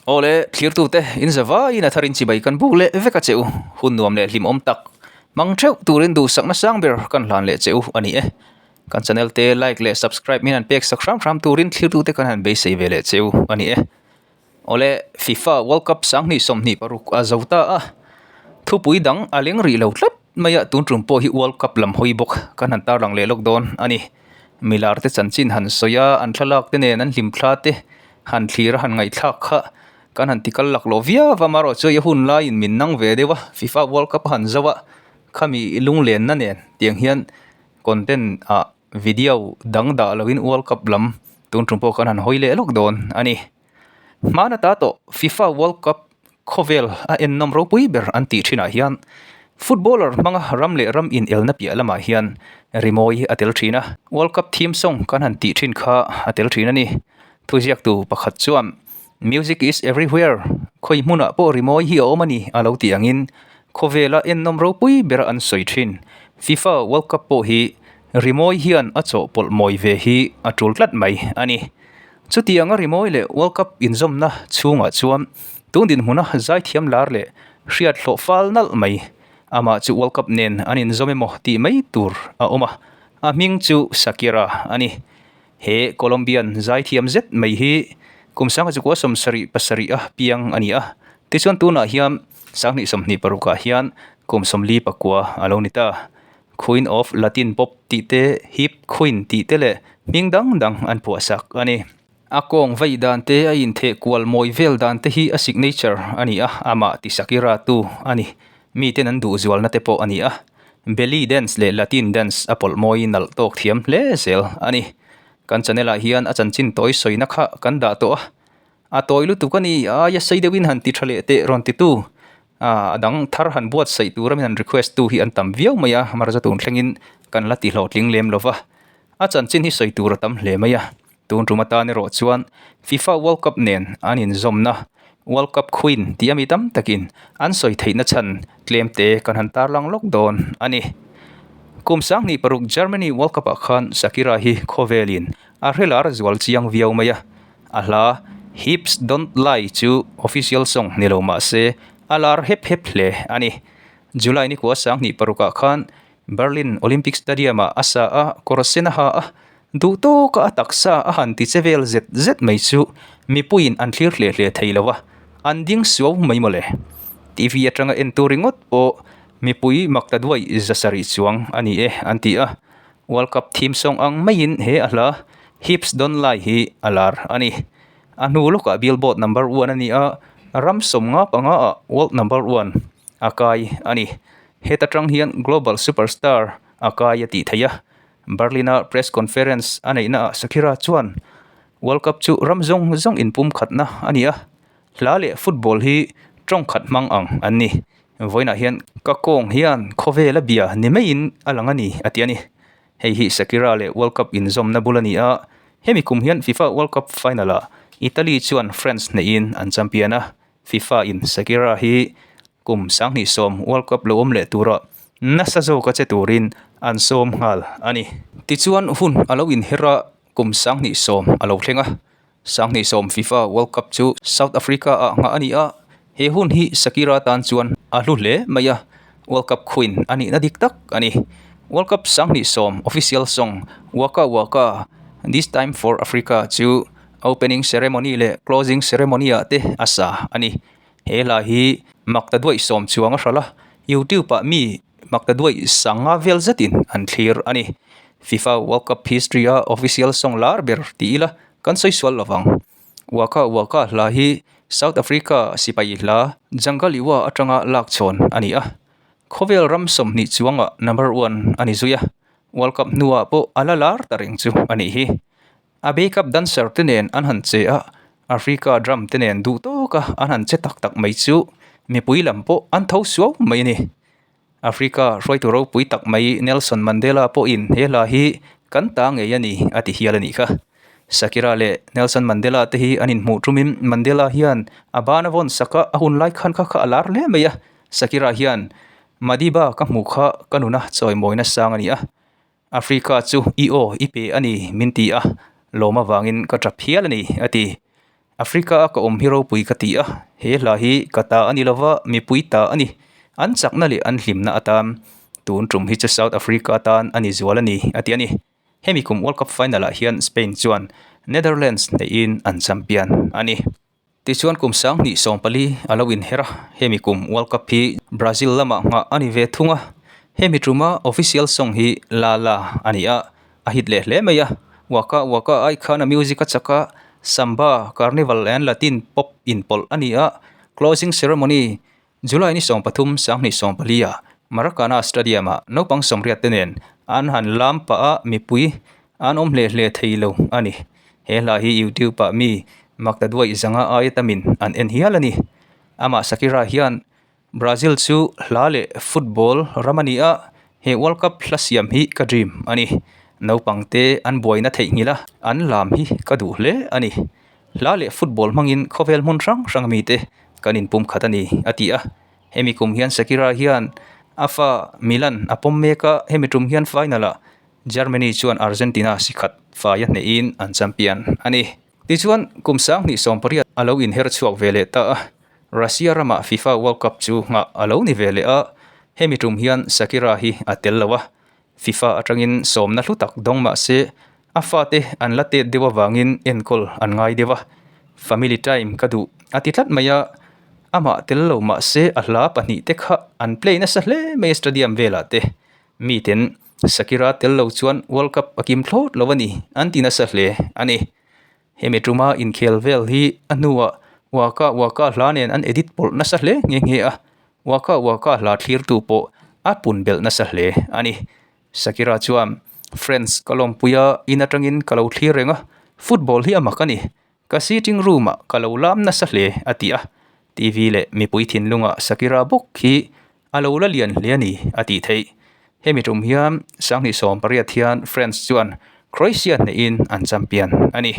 Awle, thlirtute, in zavaiin a tharin chibai kan buk leh vek a che u. Hun nuam leh hlimawm tak hmang theuh turin duhsakna sang ber kan hlan leh che u a ni e. Kan channel te like leh subscribe min han pek sak hram hram turin thlirtute kan han beisei ve leh che u a ni e. Awle, FIFA World Cup 2026 a zo ta a, thupui dang a leng rih lo tlat mai a, tun tum pawh hi World Cup lam hawi bawk kan han tarlang leh lawk dawn a ni. Milar te chanchin han sawi a, an thlalak te nen an hlimthla te han thlir a han ngaihthlak kha kan han tikal lak loh viau a, amaherawh chu i hun laiin min nang ve deuh a, FIFA World Cup a han zo a, khami lunglenna nen tiang hian content ah video dang dah loin World Cup lam tun tum pawh kan han hawi leh lawk dawn a ni. Hmana ta tawh FIFA World Cup khawvel a ennawm ropui ber an tih thinah hian footballer hmanga ram leh ram inelna piah lamah hian rimawi a tel thin a. World Cup theme song kan han tih thin kha a tel thin a ni. Thuziaktu pakhat chuan Music is everywhere, khawi hmunah pawh rimawi hi a awm a ni a lo tih angin khawvela ennawm ropui bera an sawi thin. FIFA World Cup pawh hi rimawi hian a chawhpawlh mawi ve hi a tul tlat mai a ni. Chutianga rimawi leh World Cup inzawmna chhungah chuan tun dinhmuna zaithiam lar leh hriat hlawh fal nalh mai. Amah chu World Cup nen an inzawm emaw tih mai tur a awm a, a hming chu Shakira a ni. He Colombian zaithiam zet mai hi kum 1977 a piang a ni a, tichuan tunah hian 2026 ah hian kum 49 a lo ni ta. Queen of Latin Pop tih te, Hip Queen tih te leh hming dang dang an phuahsak a ni. A kawng vaih dan te, a intheh kual mawi vel dan te hi a signature a ni a, amah ti Shakira tu a ni. Miten an duh zualna te pawh a ni a. Belly dance leh Latin dance a pawlh mawi nalh tawk thiam hle zel a ni. Kan channel ah hian a chanchin tawi sawina kha kan dah tawh a. A tawi lutuk a ni, aia sei deuhin han ti tha leh teh rawn ti tu. A dang thar han buatsaih tura min han request tu hi an tam viau mai a, Marza tun thlengin kan la ti hlawhtling lem lo va. A chanchin hi sawi tur a tam hle mai a, tun tum atan erawh chuan FIFA World Cup nen an inzawmna World Cup Queen tih ami tam takin an sawi theihna chhan tlem te kan han tarlang lawk dawn a ni. Kum 2006 Germany World Cup ah khan Shakira hi khawvelin a hrelar zual chiang viau mai a. A hla Hips Don't Lie chu official song ni lo mah se a lar hep hep hle a ni. July nikua 2006 ah khan Berlin Olympic Stadium ah a sa a, kawr sen a ha a, duh tawka a taksa a han ti che vel zet zet mai chu mipuiin an thlir hle hle thei lo a, an ding suau mai mawle. TV atanga en tur ringawt pawh mipui mak ta duai zasarih chuang a ni e an ti a. World Cup theme song ang maiin he a hla Hips Don't Lie hi a lar a ni. A hnu lawkah Billboard number one a ni a, ram 55 ah world number one a kai a ni. Heta tang hian global superstar a kai a tih theih a. Berlin-a press conference a neihnaah Shakira chuan World Cup chu ram zawng zawng inpumkhatna a ni a, hla leh football hi tawng khat hmang ang an ni. Vawiinah hian ka kawng hian khawvel a bia ni maiin a lang a ni a ti a ni. Hei hi Shakira leh World Cup inzawmna bul a ni a, hemi kum hian FIFA World Cup final ah Italy chuan France hneihin an champion a, FIFA in Shakira hi kum 2010 World Cup lo awm leh tura nasa zawka che turin an sawm nghal a ni. Tichuan hun a lo inher a, kum 2010 a lo thleng a. 2010 FIFA World Cup chu South Africa ah nghah a ni a, he hun hi Shakira tan chuan a hlu hle mai a, World Cup Queen a nihna dik tak a ni. World Cup 2010 official song Waka Waka, This Time For Africa chu opening ceremony leh closing ceremony ah te a sa a ni. He hla hi mak ta duaih sawm chuang a hralh a, YouTube ah mi mak ta duaih sanga vel zetin an thlir a ni. FIFA World Cup history a official song lar ber ti ila Kan sawi sual lo vang. Waka Waka hla hi South Africa sipai hla Jangaliwa atanga lak chhawn a ni a. Khawvel ram 20 chuangah number one a ni zui a. World Cup hnuah pawh a la lar ta reng chu a nih hi. A backup dancer te nen an han che a, Africa drum te nen duh tawka an han che tak tak mai chu mipui lam pawh an tho suau mai a ni. Africa hruaitu ropui tak mai Nelson Mandela pawhin he hla hi kan ta ngei a ni a ti hial a nih kha. Shakira leh Nelson Mandela te hi an inhmuh tumin Mandela hian a ban a vawn sak a, a hun lai khan kha kha a lar hle mai a. Shakira hian Madiba ka hmuh kha ka nuna chawimawina sang a ni a, Africa chu i aw i pe a ni min ti a, lawm avangin ka tap hial a ni a ti. Africa a ka awm hi ropui ka ti a, he hla hi ka ta a ni lova, mipui ta a ni. An chakna leh an hlimna atan tun tum hi chu South Africa tan a ni zual a ni, a ti a ni. Hemi kum World Cup final ah hian Spain chuan Netherlands hneihin an champion a ni. Tichuan kum 2014 a lo inher a, hemi kum World Cup hi Brazil lamah nghah a ni ve thung a. Hemi tuma official song hi La La a ni a, a hit leh hle mai a. Waka Waka ai khan a music a chak a, Samba, Carnival and Latin pop inpawlh a ni a. Closing ceremony July ni 13, 2014 ah Maracana Stadium-ah naupang 80 te nen an han lam pah a, mipui an awm hle hle thei lo a ni. He hla hi YouTube-ah mi maktaduai zanga aia tamin an en hial a ni. Amah Shakira hian Brazil chu hla leh football ram a ni a, he World Cup hla siam hi ka dream a ni. Naupang te an buaina theihnghilh a, an lam hi ka duh hle a ni. Hla leh football hmangin khawvel hmun hrang hrang mite kan inpum khat a ni, a ti a. Hemi kum hian Shakira hian a fa Milan a pawm mek a, hemi tum hian final-ah Germany chuan Argentina si khat fai a hnehin an champion a ni. Tichuan, kum 2018 a lo inher chhuak ve leh ta a, Russia ramah FIFA World Cup chu nghah a lo ni ve leh a, hemi tum hian Shakira hi a tel lo a, FIFA atangin sawmna hlu tak dawng mah se, a fate an la tet deuh avangin enkawl an ngai deuh a, family time ka duh a ti tlat mai a, amah tel lo mah se a hla pahnihte kha an play nasa hle mai a stadium velah te, miten Shakira tel lo chuan World Cup a kim thlawt lo a ni an ti nasa hle a ni. Hemi tuma inkhel vel hi a hnuah Waka Waka hla nen an edit pawlh nasa hle nghe nghe a, Waka Waka hla thlirtu pawh a pun belh nasa hle a ni. Shakira chuan, Friends ka lawmpui a, in atangin ka lo thlir reng a, football hi a mak a ni. Ka sitting room ah ka lo lam nasa hle a ti a, TV leh mipui thinlungah Shakira bawk hi A lo la lian hle a ni, a tih theih. Hemi tum hian 2018 hian France chuan Croatia hnehin an champion a ni.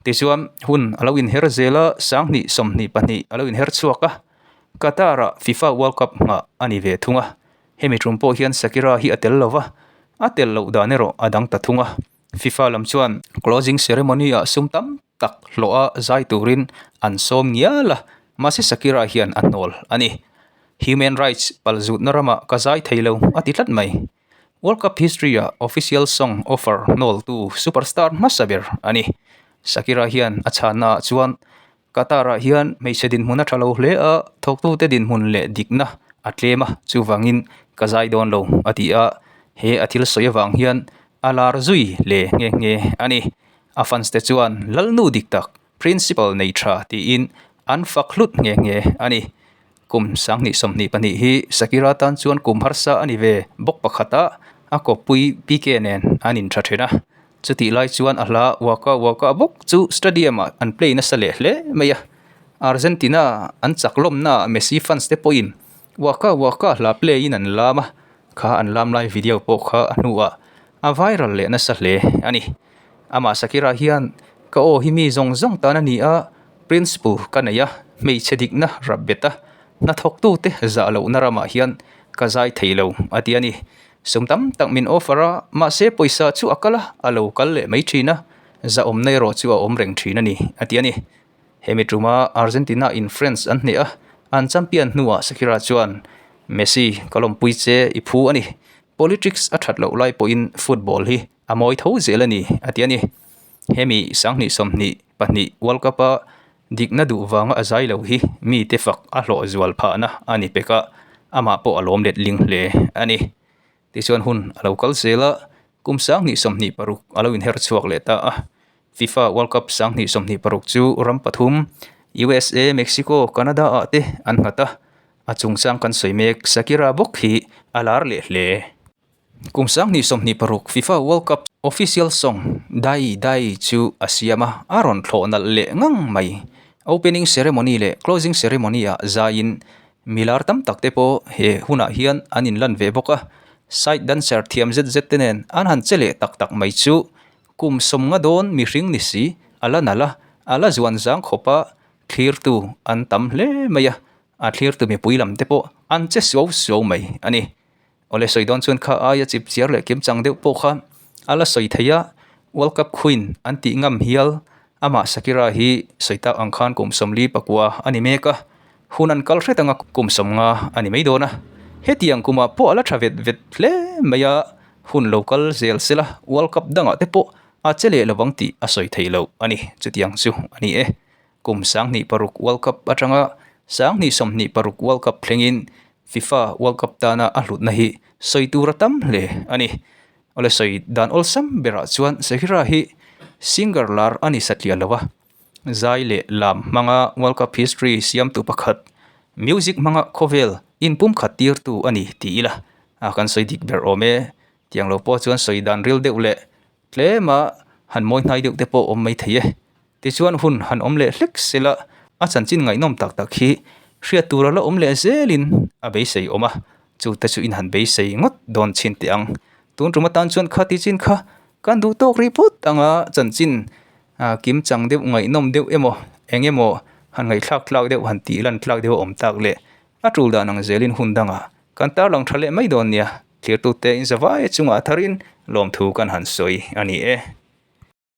Tichuan, hun a lo inher zel a, 2022 a lo inher chhuak a, Qatar-ah FIFA World Cup nghah a ni ve thung a. Hemi tum pawh hian Shakira hi a tel lo va, a tel loh dan erawh a dang ta thung a. FIFA lam chuan closing ceremony-ah sum tam tak hlawha zai turin an sawm ngial a, mahse Shakira hian a hnawl a ni. Human rights palzutna ramah ka zai thei lo a ti tlat mai. World Cup history-ah official song offer hnawltu superstar hmasa ber a ni. Shakira hian a chhannaah chuan Qatar-ah hian hmeichhe dinhmun a tha lo hle a, thawktute dinhmun leh dikna a tlem a, chuvangin ka zai dawn lo, a ti a. He a thil sawi avang hian a lar zui hle nghe nghe a ni. A fans te chuan Lalnu dik tak, Principal nei tha tiin an fak hlut nghe nghe a ni. Kum 2022 hi Shakira tan chuan kum harsa a ni ve bawk pakhat a, a kawppui Pique nen an intha then a. Chutih lai chuan a hla Waka Waka bawk chu stadium ah an play nasa leh hle mai a, Argentina an chak lawmna ah Messi fans te pawhin Waka Waka hla play in an lam a, kha an lam lai video pawh kha a hnuah a viral leh nasa hle a ni. Amah Shakira hian ka aw hi mi zawng zawng tan a ni a, principle ka nei a, hmeichhe dikna rap bet a, hnathawktute zah lohna ramah hian ka zai thei lo a ti a ni. Sum tam tak min offer a, mahse pawisa chu a kal a, a lo kal leh mai thin a, zahawmna erawh chu a awm reng thin a ni, a ti a ni. Hemi tuma Argentina in France an hneh a, an champion hnuah Shakira chuan, Messi, ka lawmpui che i phu a ni. Politics a that loh lai pawhin football hi a mawi tho zel a ni, a ti a ni. Hemi 2022 World Cup-a dikna duh vanga a zai lo hi mite fak a hlawh zual phahna a ni pek a, amah pawh a lawm let ling hle a ni. Tichuan hun a lo kal zel a, kum 2026 a lo inher chhuak leh ta a. FIFA World Cup 2026 chu ram pathum, USA, Mexico, Canada ah te an nghat a, a chungchang kan sawi mek Shakira bawk hi a lar leh hle. Kum 2026 FIFA World Cup official song Dai Dai chu a siam a, a rawn thlawh nalh leh ngang mai. Opening ceremony leh closing ceremony ah zaiin milar tam tak te pawh he hunah hian an inlan ve bawk a. Side dancer thiam zet zet te nen an han che leh tak tak mai chu kum 50 dawn mihring ni si a la nalh a, a la zuan zang khawp a, thlirtu an tam hle mai a, a thlirtu mipui lam te pawh an che suau suau mai a ni. Awle sawi dawn chuan kha aia chip chiar leh kim chang deuh pawh kha a la sawi thei a, World Cup Queen an tih ngam hial Amah Shakira hi sawi tak ang khan kum 44 a ni mek a, hun an kal hret anga kum 50 a ni mai dawn a. Hetiang kumah pawh a la tha vet vet hle mai a, hun lo kal zel sela World Cup dangah te pawh a che leh lovang tih a sawi thei lo a ni. Chutiang chu a ni e. Kum 26 World Cup atanga 2026 World Cup thlengin FIFA World Cup tana a hlutna hi sawi tur a tam hle a ni. Awle sawi dan awlsam berah chuan Shakira hi singer lar a ni satliah lo a, zai leh lam hmanga World Cup history siamtu pakhat, music hmanga khawvel inpumkhat tirtu a ni ti ila a kan sawi dik ber awm e. Tiang lo pawh chuan sawi dan ril deuh leh tlema han mawi hnai deuh te pawh awm mai thei e. Tichuan hun han awm leh hlek sela a chanchin ngaihnawm tak tak hi hriat tur a la awm leh zelin a beisei awm a, chu te chu in han beisei ngawt dawn chhin teh ang. Tun tum atan chuan kha ti chin kha kan duh tawk rih phawt anga chanchin kim chang deuh ngaihnawm deuh emaw eng emaw han ngaihthlak tlak deuh han tih lan tlak deuh a awm tak leh a tul dan ang zelin hun dangah kan tarlang tha leh mai dawn nia. Thirtute in zavai chungah tharin lawmthu kan han sawi a ni e.